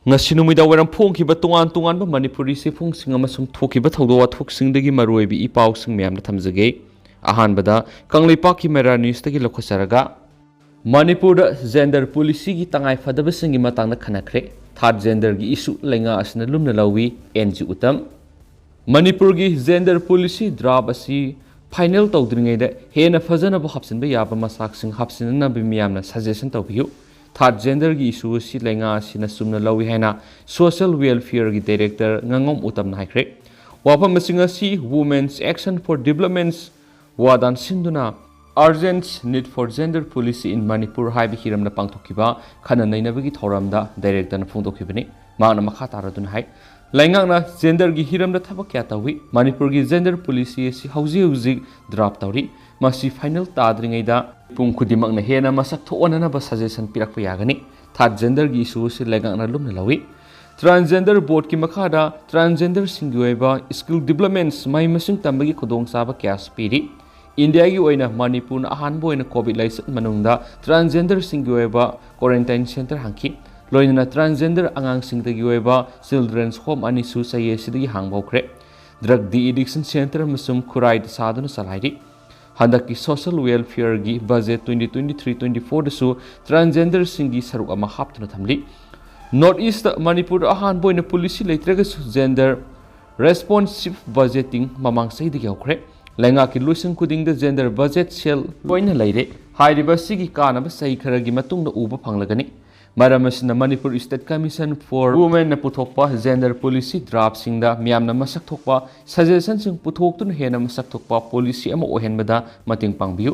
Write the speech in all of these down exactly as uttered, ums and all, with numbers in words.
ꯉꯁꯤ ꯅꯨꯃꯤꯗꯥꯡ ꯋꯥꯏꯔꯝ ꯐꯣꯡꯈꯤꯕ ꯇꯣꯉꯥꯟ ꯇꯣꯉꯥꯟꯕ ꯃꯅꯤꯄꯨꯔꯤ ꯆꯦꯐꯣꯡꯁꯤꯡ ꯑꯃꯁꯨꯡ ꯊꯣꯛꯈꯤꯕ ꯊꯧꯗꯣꯛ ꯋꯥꯊꯣꯛꯁꯤꯡꯗꯒꯤ ꯃꯔꯨꯑꯣꯏꯕ ꯏ ꯄꯥꯎꯁꯤꯡ ꯃꯌꯥꯝꯗ ꯊꯝꯖꯒꯦ꯫ ꯑꯍꯥꯟꯕꯗ ꯀꯪꯂꯩꯄꯥꯛꯀꯤ ꯃꯦꯔꯥ ꯅ꯭ꯌꯨꯁꯇꯒꯤ ꯂꯧꯈꯠꯆꯔꯒ, ꯃꯅꯤꯄꯨꯔꯗ ꯖꯦꯟꯗꯔ ꯄꯣꯂꯤꯁꯤꯒꯤ ꯇꯉꯥꯏ ꯐꯗꯕꯁꯤꯡꯒꯤ ꯃꯇꯥꯡꯗ ꯈꯟꯅꯈ꯭ꯔꯦ꯫ ꯊꯥꯔꯠ ꯖꯦꯟꯗꯔꯒꯤ ꯏꯁꯨ ꯂꯩꯉꯥꯛ ꯑꯁꯤꯅ ꯂꯨꯝꯅ ꯂꯧꯏ, ꯑꯦꯟ ꯖꯤ ꯎꯇꯝ꯫ ꯃꯅꯤꯄꯨꯔꯒꯤ ꯖꯦꯟꯗꯔ ꯄꯣꯂꯤꯁꯤ ꯗ꯭ꯔꯥꯐ ꯑꯁꯤ ꯐꯥꯏꯅꯦꯜ ꯇꯧꯗ꯭ꯔꯤꯉꯩꯗ ꯍꯦꯟꯅ ꯐꯖꯅꯕ ꯍꯥꯞꯆꯤꯟꯕ ꯌꯥꯕ ꯃꯆꯥꯛꯁꯤꯡ ꯍꯥꯞꯆꯤꯟꯅꯅꯕ ꯃꯤꯌꯥꯝꯅ ꯁꯖꯦꯁꯟ ꯇꯧꯕꯤꯌꯨ꯫ ꯊꯥꯔꯠ ꯖꯦꯟꯗꯔꯒꯤ ꯏꯁꯨ ꯑꯁꯤ ꯂꯩꯉꯥꯛ ꯑꯁꯤꯅ ꯆꯨꯝꯅ ꯂꯧꯏ ꯍꯥꯏꯅ ꯁꯣꯁꯤꯌꯦꯜ ꯋꯦꯜꯐꯤꯌꯔꯒꯤ ꯗꯥꯏꯔꯦꯛꯇꯔ ꯉꯥꯉꯣꯝ ꯎꯇꯝꯅ ꯍꯥꯏꯈ꯭ꯔꯦ꯫ ꯋꯥꯐꯝꯁꯤꯡ ꯑꯁꯤ Women's Action for Development's ꯋꯥ ꯗꯥꯟꯁꯤꯟꯗꯨꯅ Urgent Need for Gender Policy in Manipur ꯍꯥꯏꯕ ꯍꯤꯔꯝꯗ ꯄꯥꯡꯊꯣꯛꯈꯤꯕ ꯈꯟꯅ ꯅꯩꯅꯕꯒꯤ ꯊꯧꯔꯝꯗ ꯗꯥꯏꯔꯦꯛꯇꯔꯅ ꯐꯣꯡꯗꯣꯛꯈꯤꯕꯅꯤ꯫ ꯃꯍꯥꯛꯅ ꯃꯈꯥ ꯇꯥꯔꯗꯨꯅ ꯍꯥꯏ, ꯂꯩꯉꯥꯛꯅ ꯖꯦꯟꯗꯔꯒꯤ ꯍꯤꯔꯝꯗ ꯊꯕꯛ ꯀꯌꯥ ꯇꯧꯏ꯫ ꯃꯅꯤꯄꯨꯔꯒꯤ ꯖꯦꯟꯗꯔ ꯄꯣꯂꯤꯁꯤ ꯑꯁꯤ ꯍꯧꯖꯤꯛ ꯍꯧꯖꯤꯛ ꯗ꯭ꯔꯥꯐ ꯇꯧꯔꯤ꯫ ꯃꯁꯤ ꯐꯥꯏꯅꯦꯜ ꯇꯥꯗ꯭ꯔꯤꯉꯩꯗ ꯃꯤꯄꯨꯝ ꯈꯨꯗꯤꯡꯃꯛꯅ ꯍꯦꯟꯅ ꯃꯁꯛ ꯊꯣꯛꯍꯟꯅꯅꯕ ꯁꯖꯦꯁꯟ ꯄꯤꯔꯛꯄ ꯌꯥꯒꯅꯤ꯫ ꯊꯥꯔꯠ ꯖꯦꯟꯗꯔꯒꯤ ꯏꯁꯨ ꯑꯁꯤ ꯂꯩꯉꯥꯛꯅ ꯂꯨꯝꯅ ꯂꯧꯏ꯫ ꯇ꯭ꯔꯥꯟꯁꯖꯦꯟꯗꯔ ꯕꯣꯔꯗꯀꯤ ꯃꯈꯥꯗ ꯇ꯭ꯔꯥꯟꯁꯖꯦꯟꯗꯔꯁꯤꯡꯒꯤ ꯑꯣꯏꯕ ꯁ꯭ꯀꯤꯜ ꯗꯤꯕ꯭ꯂꯞꯃꯦꯟꯠꯁ, ꯃꯍꯩ ꯃꯁꯤꯡ ꯇꯝꯕꯒꯤ ꯈꯨꯗꯣꯡꯆꯥꯕ ꯀꯌꯥꯁꯨ ꯄꯤꯔꯤ꯫ ꯏꯟꯗꯤꯌꯥꯒꯤ ꯑꯣꯏꯅ ꯃꯅꯤꯄꯨꯔꯅ ꯑꯍꯥꯟꯕ ꯑꯣꯏꯅ ꯀꯣꯚꯤꯗ ꯂꯥꯏꯆꯠ ꯃꯅꯨꯡꯗ ꯇ꯭ꯔꯥꯟꯁꯖꯦꯟꯗꯔꯁꯤꯡꯒꯤ ꯑꯣꯏꯕ ꯀ꯭ꯋꯥꯔꯦꯟꯇꯥꯏꯟ ꯁꯦꯟꯇꯔ ꯍꯥꯡꯈꯤ꯫ ꯂꯣꯏꯅꯅ ꯇ꯭ꯔꯥꯟꯁꯖꯦꯟꯗꯔ ꯑꯉꯥꯡꯁꯤꯡꯗꯒꯤ ꯑꯣꯏꯕ ꯆꯤꯜꯗ꯭ꯔꯦꯟꯁ ꯍꯣꯝ ꯑꯅꯤꯁꯨ ꯆꯍꯤ ꯑꯁꯤꯗꯒꯤ ꯍꯥꯡꯕ ꯍꯧꯈ꯭ꯔꯦ꯫ ꯗ꯭ꯔꯒ ꯗꯤ ꯑꯦꯗꯤꯛꯁꯟ ꯁꯦꯟꯇꯔ ꯑꯃꯁꯨꯡ ꯈꯨꯔꯥꯏꯗ ꯁꯥꯗꯨꯅ ꯆꯂꯥꯏꯔꯤ꯫ ꯍꯟꯗꯛꯀꯤ ꯁꯣꯁꯤꯌꯦꯜ ꯋꯦꯜꯐꯤꯌꯔꯒꯤ budget twenty twenty three twenty ꯐꯣꯔꯗꯁꯨ ꯇ꯭ꯔꯥꯟꯁꯖꯦꯟꯗꯔꯁꯤꯡꯒꯤ ꯁꯔꯨꯛ ꯑꯃ ꯍꯥꯞꯇꯨꯅ ꯊꯝꯂꯤ꯫ ꯅꯣꯔꯠ ꯏꯁꯇ ꯃꯅꯤꯄꯨꯔꯗ ꯑꯍꯥꯟꯕ ꯑꯣꯏꯅ ꯄꯣꯂꯤꯁꯤ ꯂꯩꯇ꯭ꯔꯒꯁꯨ ꯖꯦꯟꯗꯔ ꯔꯦꯁꯄꯣꯟꯁꯤꯞ ꯕꯖꯦꯇꯤꯡ ꯃꯃꯥꯡ ꯆꯍꯤꯗꯒꯤ ꯍꯧꯈ꯭ꯔꯦ꯫ ꯂꯩꯉꯥꯛꯀꯤ ꯂꯣꯏꯁꯪ ꯈꯨꯗꯤꯡꯗ ꯖꯦꯟꯗꯔ ꯕꯖꯦꯠ ꯁꯦꯜ ꯂꯣꯏꯅ ꯂꯩꯔꯦ꯫ ꯍꯥꯏꯔꯤꯕ ꯑꯁꯤꯒꯤ ꯀꯥꯟꯅꯕ ꯆꯍꯤ ꯈꯔꯒꯤ ꯃꯇꯨꯡꯗ ꯎꯕ ꯐꯪꯂꯒꯅꯤ꯫ ꯃꯔꯝ ꯑꯁꯤꯅ ꯃꯅꯤꯄꯨꯔ ꯁ꯭ꯇꯦꯠ ꯀꯃꯤꯁꯟ ꯐꯣꯔ ꯋꯨꯃꯦꯟꯅ ꯄꯨꯊꯣꯛꯄ ꯖꯦꯟꯗꯔ ꯄꯣꯂꯤꯁꯤ ꯗ꯭ꯔꯥꯐꯁꯤꯡꯗ ꯃꯤꯌꯥꯝꯅ ꯃꯁꯛ ꯊꯣꯛꯄ ꯁꯖꯦꯁꯟꯁꯤꯡ ꯄꯨꯊꯣꯛꯇꯨꯅ ꯍꯦꯟꯅ ꯃꯁꯛ ꯊꯣꯛꯄ ꯄꯣꯂꯤꯁꯤ ꯑꯃ ꯑꯣꯏꯍꯟꯕꯗ ꯃꯇꯦꯡ ꯄꯥꯡꯕꯤꯌꯨ꯫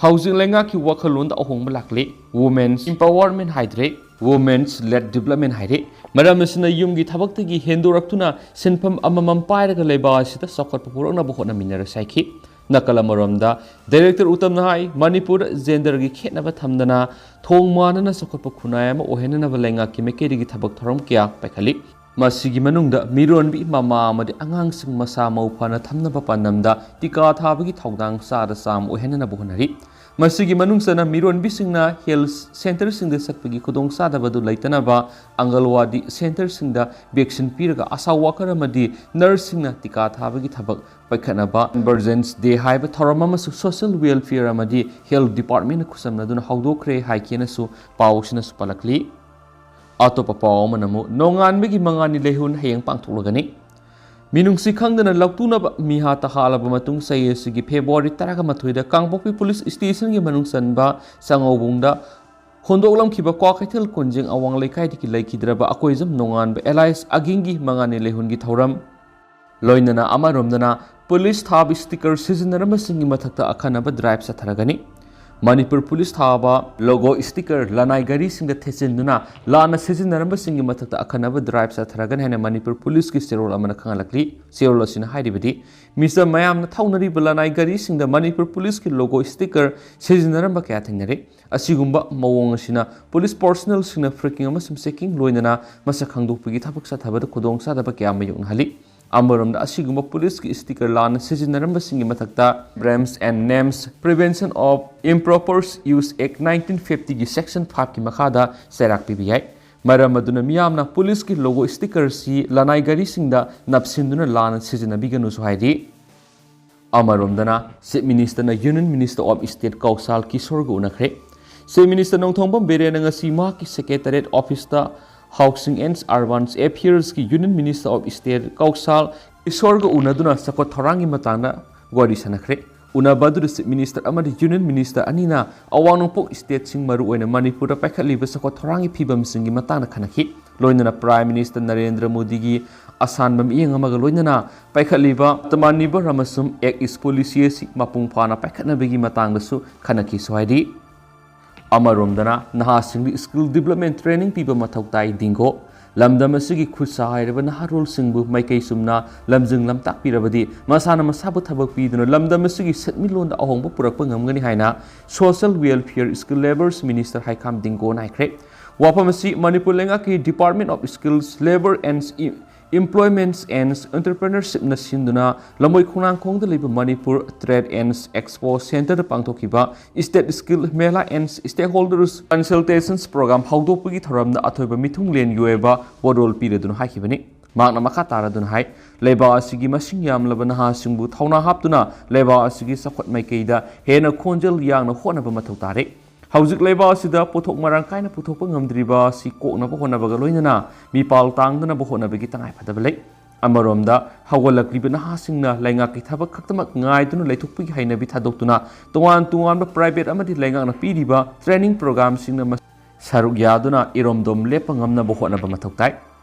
ꯍꯧꯖꯤꯛ ꯂꯩꯉꯥꯛꯀꯤ ꯋꯥꯈꯜꯂꯣꯟꯗ ꯑꯍꯣꯡꯕ ꯂꯥꯛꯂꯦ꯫ Women's Empowerment ꯍꯥꯏꯗ꯭ꯔꯦ, Women's Led Development ꯍꯥꯏꯔꯦ꯫ ꯃꯔꯝ ꯑꯁꯤꯅ ꯌꯨꯝꯒꯤ ꯊꯕꯛꯇꯒꯤ ꯍꯦꯟꯗꯣꯔꯛꯇꯨꯅ ꯁꯤꯟꯐꯝ ꯑꯃꯃꯝ ꯄꯥꯏꯔꯒ ꯂꯩꯕꯥꯛ ꯑꯁꯤꯗ ꯆꯥꯎꯈꯠꯄ ꯄꯨꯔꯛꯅꯕ ꯍꯣꯠꯅꯃꯤꯟꯅꯔꯁꯤ ꯍꯥꯏꯈꯤ꯫ ꯅꯥꯀꯜ ꯑꯃꯔꯣꯝꯗ, ꯗꯥꯏꯔꯦꯛꯇꯔ ꯎꯇꯝꯅ ꯍꯥꯏ, ꯃꯅꯤꯄꯨꯔꯗ ꯖꯦꯟꯗꯔꯒꯤ ꯈꯦꯠꯅꯕ ꯊꯝꯗꯅ ꯊꯣꯡ ꯃꯥꯟꯅꯅ ꯆꯥꯎꯈꯠꯄ ꯈꯨꯟꯅꯥꯏ ꯑꯃ ꯑꯣꯏꯍꯟꯅꯅꯕ ꯂꯩꯉꯥꯛꯀꯤ ꯃꯥꯏꯀꯩꯗꯒꯤ ꯊꯕꯛ ꯊꯧꯔꯝ ꯀꯌꯥ ꯄꯥꯏꯈꯠꯂꯤ꯫ ꯃꯁꯤꯒꯤ ꯃꯅꯨꯡꯗ ꯃꯤꯔꯣꯟꯕꯤ, ꯃꯃꯥ ꯑꯃꯗꯤ ꯑꯉꯥꯡꯁꯤꯡ ꯃꯁꯥ ꯃꯎ ꯐꯅ ꯊꯝꯅꯕ ꯄꯥꯟꯗꯝꯗ ꯇꯤꯀꯥ ꯊꯥꯕꯒꯤ ꯊꯧꯗꯥꯡ ꯆꯥꯗ ꯆꯥꯝꯃ ꯑꯣꯏꯍꯟꯅꯅꯕ ꯍꯣꯠꯅꯔꯤ꯫ ꯃꯁꯤꯒꯤ ꯃꯅꯨꯡ ꯆꯟꯅ ꯃꯤꯔꯣꯟꯕꯤꯁꯤꯡꯅ ꯍꯦꯜꯊ ꯁꯦꯟꯇꯔꯁꯤꯡꯗ ꯆꯠꯄꯒꯤ ꯈꯨꯗꯣꯡꯆꯥꯗꯕ ꯑꯗꯨ ꯂꯩꯇꯅꯕ ꯑꯪꯒꯜꯋꯥꯗꯤ ꯁꯦꯟꯇꯔꯁꯤꯡꯗ ꯚꯦꯛꯁꯤꯟ ꯄꯤꯔꯒ ꯑꯥꯁꯥ ꯋꯥꯀꯔ ꯑꯃꯗꯤ ꯅꯔꯁꯁꯤꯡꯅ ꯇꯤꯀꯥ ꯊꯥꯕꯒꯤ ꯊꯕꯛ ꯄꯥꯏꯈꯠꯅꯕ ꯏꯃꯔꯖꯦꯟꯁ ꯗꯦ ꯍꯥꯏꯕ ꯊꯧꯔꯝ ꯑꯃꯁꯨ ꯁꯣꯁꯤꯌꯦꯜ ꯋꯦꯜꯐꯤꯌꯔ ꯑꯃꯗꯤ ꯍꯦꯜꯊ ꯗꯤꯄꯥꯔꯠꯃꯦꯟꯅ ꯈꯨꯠꯁꯝꯅꯗꯨꯅ ꯍꯧꯗꯣꯛꯈ꯭ꯔꯦ ꯍꯥꯏꯈꯤꯅꯁꯨ ꯄꯥꯎ ꯑꯁꯤꯅꯁꯨ ꯄꯜꯂꯛꯂꯤ꯫ ꯑꯇꯣꯞꯄ ꯄꯥꯎ ꯑꯃꯅ ꯑꯃꯨꯛ ꯅꯣꯡꯉꯥꯟꯕꯒꯤ ꯃꯉꯥꯅꯤ ꯂꯩꯍꯨꯟ ꯍꯌꯦꯡ ꯄꯥꯡꯊꯣꯛꯂꯒꯅꯤ꯫ ꯃꯤꯅꯨꯡꯁꯤ ꯈꯪꯗꯅ ꯂꯧꯇꯨꯅꯕ ꯃꯤꯍꯥꯠꯇ ꯍꯥꯠꯂꯕ ꯃꯇꯨꯡ ꯆꯍꯤ ꯑꯁꯤꯒꯤ ꯐꯦꯕ꯭ꯔꯨꯋꯥꯔꯤ ꯇꯔꯥꯃꯥꯊꯣꯏꯗ ꯀꯥꯡꯄꯣꯛꯄꯤ ꯄꯨꯂꯤꯁ ꯁ꯭ꯇꯦꯁꯟꯒꯤ ꯃꯅꯨꯡ ꯆꯟꯕ ꯆꯉꯧꯕꯨꯡꯗ ꯍꯣꯟꯗꯣꯛꯂꯝꯈꯤꯕ ꯀ꯭ꯋꯥꯀꯩꯊꯦꯜ ꯀꯣꯟꯖꯦꯡ ꯑꯋꯥꯡ ꯂꯩꯀꯥꯏꯗꯒꯤ ꯂꯩꯈꯤꯗ꯭ꯔꯕ ꯑꯀꯣꯏꯖꯝ ꯅꯣꯡꯉꯥꯟꯕ ꯑꯦꯂꯥꯏꯁ ꯑꯒꯤꯡꯒꯤ ꯃꯉꯥꯅꯤ ꯂꯩꯍꯨꯟꯒꯤ ꯊꯧꯔꯝ, ꯂꯣꯏꯅꯅ ꯑꯃꯔꯣꯝꯗꯅ ꯄꯨꯂꯤꯁ ꯊꯥꯕ ꯁ꯭ꯇꯤꯀꯔ ꯁꯤꯖꯤꯟꯅꯔꯝꯕꯁꯤꯡꯒꯤ ꯃꯊꯛꯇ ꯑꯈꯟꯅꯕ ꯗ꯭ꯔꯥꯏꯚ ꯆꯠꯊꯔꯒꯅꯤ꯫ ꯃꯅꯤꯄꯨꯔ ꯄꯨꯂꯤꯁ ꯊꯥꯕ ꯂꯣꯒꯣ ꯁ꯭ꯇꯤꯀꯔ ꯂꯅꯥꯏ ꯒꯥꯔꯤꯁꯤꯡꯗ ꯊꯦꯠꯆꯤꯟꯗꯨꯅ ꯂꯥꯟꯅ ꯁꯤꯖꯤꯟꯅꯔꯝꯕꯁꯤꯡꯒꯤ ꯃꯊꯛꯇ ꯑꯈꯟꯅꯕ ꯗ꯭ꯔꯥꯏꯚ ꯆꯠꯊꯔꯒꯅꯤ ꯍꯥꯏꯅ ꯃꯅꯤꯄꯨꯔ ꯄꯨꯂꯤꯁꯀꯤ ꯆꯦꯔꯣꯜ ꯑꯃꯅ ꯈꯪꯍꯜꯂꯛꯂꯤ꯫ ꯆꯦꯔꯣꯜ ꯑꯁꯤꯅ ꯍꯥꯏꯔꯤꯕꯗꯤ, ꯃꯤꯆꯝ ꯃꯌꯥꯝꯅ ꯊꯧꯅꯔꯤꯕ ꯂꯅꯥꯏ ꯒꯥꯔꯤꯁꯤꯡꯗ ꯃꯅꯤꯄꯨꯔ ꯄꯨꯂꯤꯁꯀꯤ ꯂꯣꯒꯣ ꯁ꯭ꯇꯤꯀꯔ ꯁꯤꯖꯤꯟꯅꯔꯝꯕ ꯀꯌꯥ ꯊꯦꯡꯅꯔꯦ꯫ ꯑꯁꯤꯒꯨꯝꯕ ꯃꯑꯣꯡ ꯑꯁꯤꯅ ꯄꯨꯂꯤꯁ ꯄꯔꯁꯣꯅꯦꯜꯁꯤꯡꯅ ꯐ꯭ꯔꯤꯀꯤꯡ ꯑꯃꯁꯨꯡ ꯆꯦꯀꯤꯡ ꯂꯣꯏꯅꯅ ꯃꯁꯛ ꯈꯪꯗꯣꯛꯄꯒꯤ ꯊꯕꯛ ꯆꯠꯊꯕꯗ ꯈꯨꯗꯣꯡꯆꯥꯗꯕ ꯀꯌꯥ ꯃꯥꯌꯣꯛꯅꯍꯜꯂꯤ꯫ ꯑꯃꯔꯣꯝꯗ ꯑꯁꯤꯒꯨꯝꯕ ꯄꯨꯂꯤꯁꯀꯤ ꯁ꯭ꯇꯤꯀꯔ ꯂꯥꯟꯅ ꯁꯤꯖꯤꯟꯅꯔꯝꯕꯁꯤꯡꯒꯤ ꯃꯊꯛꯇ Bribes and Names Prevention of Improper Use Act nineteen fifty ꯒꯤ section five ꯀꯤ ꯃꯈꯥꯗ ꯆꯩꯔꯥꯛ ꯄꯤꯕ ꯌꯥꯏ꯫ ꯃꯔꯝ ꯑꯗꯨꯅ ꯃꯤꯌꯥꯝꯅ ꯄꯨꯂꯤꯁꯀꯤ ꯂꯣꯒꯣ ꯁ꯭ꯇꯤꯀꯔꯁꯤ ꯂꯅꯥꯏ ꯒꯥꯔꯤꯁꯤꯡꯗ ꯅꯞꯁꯤꯟꯗꯨꯅ ꯂꯥꯟꯅ ꯁꯤꯖꯤꯟꯅꯕꯤꯒꯅꯨꯁꯨ ꯍꯥꯏꯔꯤ꯫ ꯑꯃꯔꯣꯝꯗꯅ Chief Minister ꯅ Union Minister of State ꯀꯧꯁꯥꯜ ꯀꯤꯁꯣꯔꯒ ꯎꯅꯈ꯭ꯔꯦ꯫ Chief Minister Nongthombam ꯕꯤꯔꯦꯟꯅ ꯉꯁꯤ ꯃꯍꯥꯛꯀꯤ Secretariat Office ꯇ Housing and Urban Affairs ꯀꯤ Union Minister of State ꯀꯧꯁꯥꯜ ꯀꯤꯁꯣꯔꯒ ꯎꯅꯗꯨꯅ ꯆꯥꯎꯈꯠ ꯊꯧꯔꯥꯡꯒꯤ ꯃꯇꯥꯡꯗ ꯋꯥꯔꯤ ꯁꯥꯟꯅꯈ꯭ꯔꯦ꯫ ꯎꯅꯕ ꯑꯗꯨꯗ Chief Minister ꯑꯃꯗꯤ Union Minister ꯑꯅꯤꯅ ꯑꯋꯥꯡ ꯅꯣꯡꯄꯣꯛ state ꯁꯤꯡ, ꯃꯔꯨꯑꯣꯏꯅ ꯃꯅꯤꯄꯨꯔꯗ ꯄꯥꯏꯈꯠꯂꯤꯕ ꯆꯥꯎꯈꯠ ꯊꯧꯔꯥꯡꯒꯤ ꯐꯤꯕꯝꯁꯤꯡꯒꯤ ꯃꯇꯥꯡꯗ ꯈꯟꯅꯈꯤ꯫ ꯂꯣꯏꯅꯅ Prime Minister ꯅꯔꯦꯟꯗ꯭ꯔ ꯃꯣꯗꯤꯒꯤ ꯑꯁꯥꯟꯕ ꯃꯤꯠꯌꯦꯡ ꯑꯃꯒ ꯂꯣꯏꯅꯅ ꯄꯥꯏꯈꯠꯂꯤꯕ Atmanirbhar ꯑꯃꯁꯨꯡ Act East policy ꯑꯁꯤ ꯃꯄꯨꯡ ꯐꯥꯅ ꯄꯥꯏꯈꯠꯅꯕꯒꯤ ꯃꯇꯥꯡꯗꯁꯨ ꯈꯟꯅꯈꯤꯁꯨ ꯍꯥꯏꯔꯤ꯫ ꯑꯃꯔꯣꯝꯗꯅ ꯅꯍꯥꯁꯤꯡꯗ skill development training ꯄꯤꯕ ꯃꯊꯧ ꯇꯥꯏ, ꯗꯤꯡꯒꯣ꯫ ꯂꯝꯗꯝ ꯑꯁꯤꯒꯤ ꯈꯨꯠ ꯁꯥ ꯍꯩꯔꯕ ꯅꯍꯥꯔꯣꯜꯁꯤꯡꯕꯨ ꯃꯥꯏꯀꯩ ꯆꯨꯝꯅ ꯂꯝꯖꯤꯡ ꯂꯝꯇꯥꯛꯄꯤꯔꯕꯗꯤ ꯃꯁꯥꯅ ꯃꯁꯥꯕꯨ ꯊꯕꯛ ꯄꯤꯗꯨꯅ ꯂꯝꯗꯝ ꯑꯁꯤꯒꯤ ꯁꯦꯟꯃꯤꯠꯂꯣꯟꯗ ꯑꯍꯣꯡꯕ ꯄꯨꯔꯛꯄ ꯉꯝꯒꯅꯤ ꯍꯥꯏꯅ Social Welfare Skill Labours Minister ꯍꯩꯈꯥꯝ ꯗꯤꯡꯒꯣꯅ ꯍꯥꯏꯈ꯭ꯔꯦ꯫ ꯋꯥꯐꯝ ꯑꯁꯤ ꯃꯅꯤꯄꯨꯔ ꯂꯩꯉꯥꯛꯀꯤ Department of Skills, Labour and Employment and Entrepreneurshipꯅ ꯁꯤꯟꯗꯨꯅ ꯂꯝꯕꯣꯏ ꯈꯣꯡꯅꯥꯡꯈꯣꯡꯗ ꯂꯩꯕ Manipur Trade and Expo Centreꯗ ꯄꯥꯡꯊꯣꯛꯈꯤꯕ State Skill Mela and Stakeholders Consultations Program ꯍꯧꯗꯣꯛꯄꯒꯤ ꯊꯧꯔꯝꯗ ꯑꯊꯣꯏꯕ ꯃꯤꯊꯨꯡꯂꯦꯟꯒꯤ ꯑꯣꯏꯕ ꯋꯥꯔꯣꯜ ꯄꯤꯔꯗꯨꯅ ꯍꯥꯏꯈꯤꯕꯅꯤ꯫ ꯃꯍꯥꯛꯅ ꯃꯈꯥ ꯇꯥꯔꯗꯨꯅ ꯍꯥꯏ, ꯂꯩꯕꯥꯛ ꯑꯁꯤꯒꯤ ꯃꯁꯤꯡ ꯌꯥꯝꯂꯕ ꯅꯍꯥꯁꯤꯡꯕꯨ ꯊꯧꯅꯥ ꯍꯥꯞꯇꯨꯅ ꯂꯩꯕꯥꯛ ꯑꯁꯤꯒꯤ ꯆꯥꯎꯈꯠ ꯃꯥꯏꯀꯩꯗ ꯍꯦꯟꯅ ꯈꯣꯟꯖꯦꯜ ꯌꯥꯡꯅ ꯍꯣꯠꯅꯕ ꯃꯊꯧ ꯇꯥꯔꯦ꯫ ꯍꯧꯖꯤꯛ ꯂꯩꯕꯥꯛ ꯑꯁꯤꯗ ꯄꯣꯠꯊꯣꯛ ꯃꯔꯥꯡ ꯀꯥꯏꯅ ꯄꯨꯊꯣꯛꯄ ꯉꯝꯗ꯭ꯔꯤꯕ ꯑꯁꯤ ꯀꯣꯛꯅꯕ ꯍꯣꯠꯅꯕꯒ ꯂꯣꯏꯅꯅ ꯃꯤꯄꯥꯜ ꯇꯥꯡꯗꯅꯕ ꯍꯣꯠꯅꯕꯒꯤ ꯇꯉꯥꯏꯐꯗꯕ ꯂꯩ꯫ ꯑꯃꯔꯣꯝꯗ, ꯍꯧꯒꯠꯂꯛꯂꯤꯕ ꯅꯍꯥꯁꯤꯡꯅ ꯂꯩꯉꯥꯛꯀꯤ ꯊꯕꯛ ꯈꯛꯇꯃꯛ ꯉꯥꯏꯗꯨꯅ ꯂꯩꯊꯣꯛꯄꯒꯤ ꯍꯩꯅꯕꯤ ꯊꯥꯗꯣꯛꯇꯨꯅ ꯇꯣꯉꯥꯟ ꯇꯣꯉꯥꯟꯕ private ꯑꯃꯗꯤ ꯂꯩꯉꯥꯛꯅ ꯄꯤꯔꯤꯕ training programꯁꯤꯡꯅ ꯃꯁ-, ꯁꯔꯨꯛ ꯌꯥꯗꯨꯅ ꯏꯔꯣꯝꯗꯣꯝ ꯂꯦꯞꯄ ꯉꯝꯅꯕ ꯍꯣꯠꯅꯕ ꯃꯊꯧ ꯇꯥꯏ꯫